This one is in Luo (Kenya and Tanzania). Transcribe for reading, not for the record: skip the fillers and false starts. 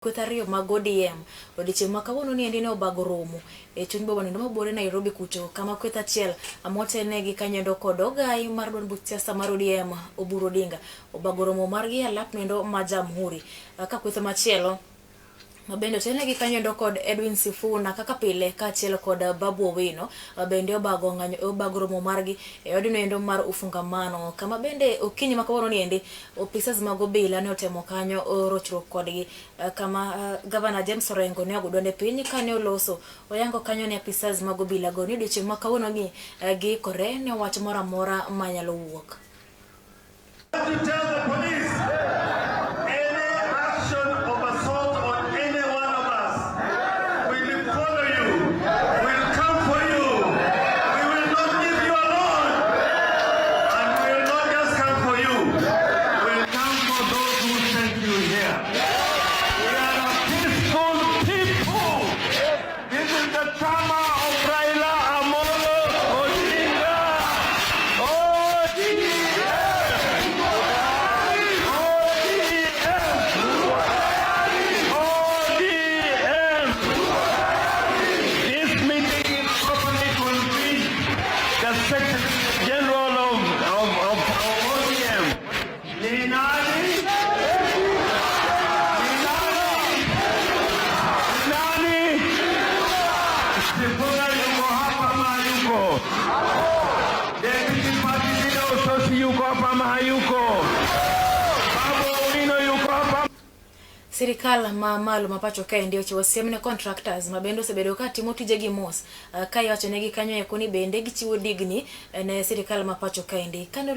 Kweth ariyo mag ODM odiochieng' ma kawuono ni endi ne obago romo e chuny boma noendo mabuore Nairobi kucho kama kweth achiel motelnegi kanyoendo kod ogai mar duond buch siasa mar ODM Oburu Odinga obago romo margi e alap noendo ma Jamhuri ka kweth machielo ma bende otelnegi kanyoendo kod Edwin Sifuna kaka pile kaachiel kod Babu Owino bende obago ng'anyo obago romo margi e odno endo mar Ufungamano kama bende okinyi ma kawuono ni endi Opisas mag obila ne otemo kanyo rochruok kodgi kama Gavana James Orengo ne ogo duonde piny kane oloso. Oyango kanyo ni apisas mag obila go ni odiochieng' ma kawuono ni giikore ne wach moro amora manyalo wuok. To tell the police, any action of assault on any one of us, we will follow you, we will come for you, we will not leave you alone, and we will not just come for you, we will come for those who sent you here. We are a peaceful people. This is the chama of Raila Amolo Odinga. ODM! ODM! ODM! This meeting is properly convened. The Secretary General of ODM. Ni nani? Ni nani? Nani? Sifuna yuko hapa ama hayuko? Deputy Party Leader Osotsi yuko hapa ama hayuko? Babu Owino yuko hapa? Sirikal ma malo ma pacho kaendi ochiwo siem ne contractors ma bende osebedo ka timo tijegi mos ka iwachonegi kanyo eko ni bende gichiwo digni ne sirikal ma pacho kaendi. Kane